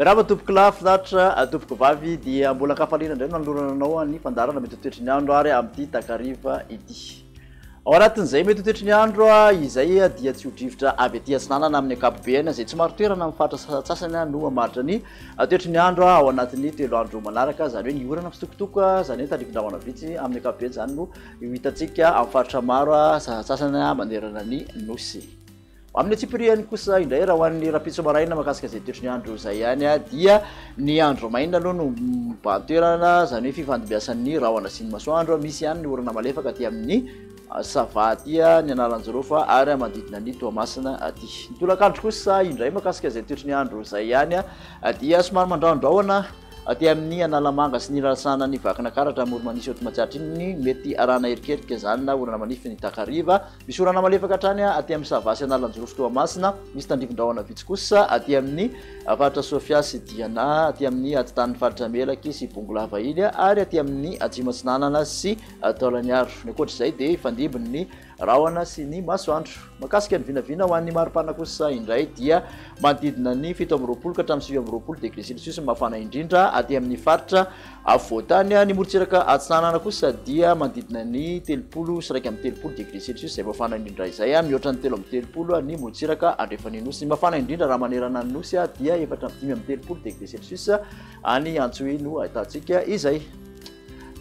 Miarahaba tompokolahy, finaritra tompokovavy, dia mbola ankafaliana indray no nanolorana anao ny fandaharana mety ho toetry ny andro ary amin'ity takariva ity. Ao anatin'izay mety ho toetry ny andro izay dia tsy ho drivotra avy aty atsinanana amin'ny ankapobeny izay tsy marin-toerana amin'ny faritra sasantsasany no hamaritra ny toetry ny andro ao anatin'ny telo andro manaraka, izany hoe ny orana mitsitokotoko, izany hoe tandrifin-drahona vitsy amin'ny ankapobeny izany no ho hitantsika amin'ny faritra maro sasantsasany manerana ny Nosy. Amin'ny antsipiriany kosa indray raha ho an'ny rahampitso maraina mahakasika izay toetry ny andro izay ihany dia ny andro maina aloha no mibahan-toerana, izany hoe fifandimbiasan'ny rahona sy ny masoandro. Misy ihany ny orana malefaka aty amin'ny Sava aty, ny Analanjirofo ary manodidina ny Toamasina aty. Ny tolakandro kosa indray mahakasika izay toetry ny andro izay ihany dia somary mandrahondrahona aty amin'ny Analamanga sy ny Ralasanan'i Vakinakaratra Amoron'Manisy Haute Matsiatra iny, mety arahana erikerika izany na orana manify ny takariva. Misy orana malefaka hatrany aty amin'ny Sava sy Analanjirofo Toamasina. Misy tandrifin-drahona vitsy kosa aty amin'ny faritra Sofia sy Diana, aty amin'ny atidanin'ny faritra Melaky sy Bongolava iny ary aty amin'ny Atsimo Atsinanana sy Taolagnaro. Ny ankoatra izay dia hifandimby ny rahona sy ny masoandro. Mahakasika ny vinavina ho an'ny maripana kosa indray dia manodidina ny 27 ka hatramin'ny 29 degré celsius ny mafana indrindra aty amin'ny faritra Afovoan-tany, ny morontsiraka atsinanana kosa dia manodidina ny 30 31 degré celsius izay mafana indrindra izay, mihoatra ny 33 ny morontsiraka andrefan'ny Nosy. Ny mafana indrindra raha manerana ny Nosy dia 34 degré celsius any Antsohihy no ahitantsika izay.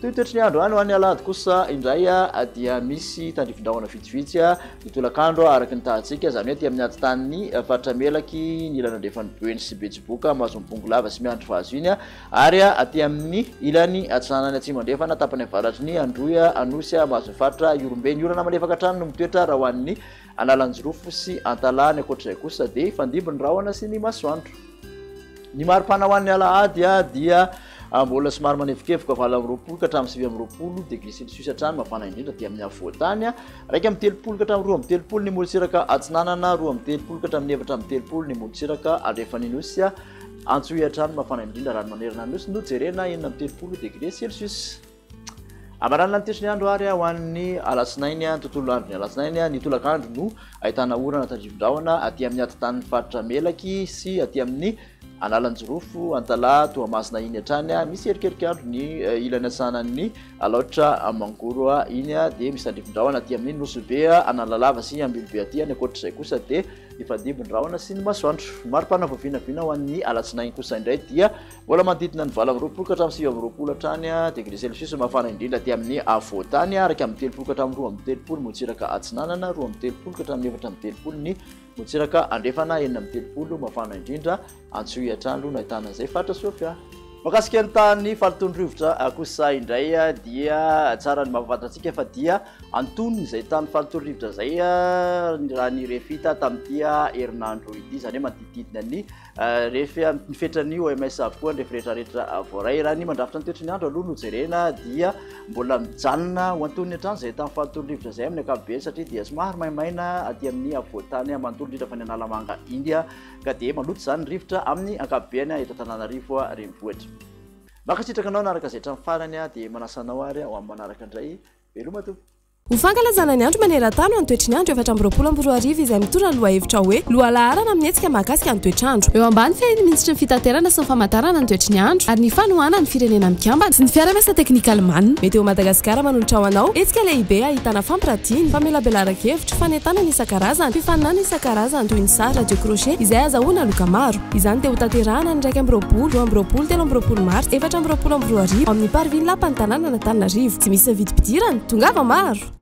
Toy ny toetry ny andro any ho an'ny alahady kosa indray dia misy tandrifin-drahona vitsivitsy ny tolakandro araka ny tahantsika, izany hoe aty amin'ny atitan'ny faritra Melaky, ny ilany andrefan'ny Boeny sy Betsiboka, Mahazombo Bongolava sy Miandrivazo iny. Ary aty amin'ny ilany atsinanany atsimo andrefana, tapany avaratry ny Androy, Anosy, Mahazo faritra Ihorombe. Ny orana malefaka hatrany no mitoetra raha ho an'ny Analanjirofo sy Antalaha. Ny ankoatr'izay kosa dia hifandimby ny rahona sy ny masoandro. Ny maripana ho an'ny alahady dia mbola somary manevokevoka 28 ka hatramin'ny 29 degré celsius hatrany, mafana indrindra aty amin'ny afovoan-tany. 31 ka hatramin'ny 32 ny morontsiraka atsinanana, 32 ka hatramin'ny 34 ny morontsiraka andrefan'ny Nosy. Antsohihy hatrany mafana indrindra raha ny manerana ny Nosy no jerena, 36 degré celsius. Amaranana ny toetry ny andro ary ho an'ny alatsinainy, ny tontolo andron'ny alatsinainy, ny tolakandro no ahitana orana tandrifin-drahona aty amin'ny atidanin'ny faritra Melaky sy aty amin'ny Analanjirofo, Antalaha, Toamasina iny hatrany. Misy erikerik'andro ny ilany atsinanan'ny Alaotra Mangoro iny dia misy tandrifin-drahona aty amin'ny Nosy Be, Analalava sy Ambilobe aty. Any ankoatr'izay kosa dia Mifandimby ny rahona sy ny masoandro. Ny maripana vao vinavina ho an'ny alatsinainy kosa indray dia mbola manodidina ny 28 ka hatramin'ny 29 hatrany degré celsius mafana indrindra aty amin'ny afovoan-tany, 31 ka hatramin'ny 32 ny morontsiraka atsinanana, 32 ka hatramin'ny 34 ny morontsiraka andrefana, 36 mafana indrindra Antsohihy hatrany aloha no ahitana an'izay faritra Sofia. Mahakasika ny tahan'ny fahalotoan'ny rivotra kosa indray dia tsara ny mampahafantatra antsika fa dia antonony izay tahan'ny fahalotoan'ny rivotra izay raha ny refy hita tamin'ity herinandro ity, izany hoe manodidididina ny refy ny fetran'ny OMS avokoa ny refy rehetrarehetra voaray. Raha ny mandrafitra ny toetry ny andro aloha no jerena dia mbola mijanona ho antonony hatrany izay tahan'ny fahalotoan'ny rivotra izay amin'ny ankapobeny satria dia somary maimaina aty amin'ny afovoan-tany manontolo indrindra fa ny Analamanga India Ka dia maloto izany ny rivotra amin'ny ankapobeny eto Antananarivo renivohitra. Mankasitraka anao nanaraka izay hatramin'ny farany dia manasa anao ary ho amin'ny manaraka indray. Veloma tompoko. Ho fankalazana ny andro maneran-tany ho an'ny toetry ny andro 2024 izay mitondra ny lohahevitra hoe Lohalaharana amin'ny hetsika mahakasika ny toetr'andro. Eo ambany fehin'ny minisitry ny Fitaterana sy ny Famantarana ny toetry ny andro ary ny fanohanan'ny Firenena Mikambana sy ny fiara-miasa teknika alemana. Météo Madagascar manolotra ho anao hetsika lehibe ahitana fampiratiana, famelabelaran-kevitra, Fanentanana isan-karazany, fifaninanana isan-karazany toy ny sary radio crochet izay azahoana loka maro. Izany dia hotanterahana ny 21, 22, 23 martsa 2024 ao amin'ny Parvis ny Lapan'ny Tanànan'Antananarivo. Tsy misy ny vidim-pidirana, tongava maro!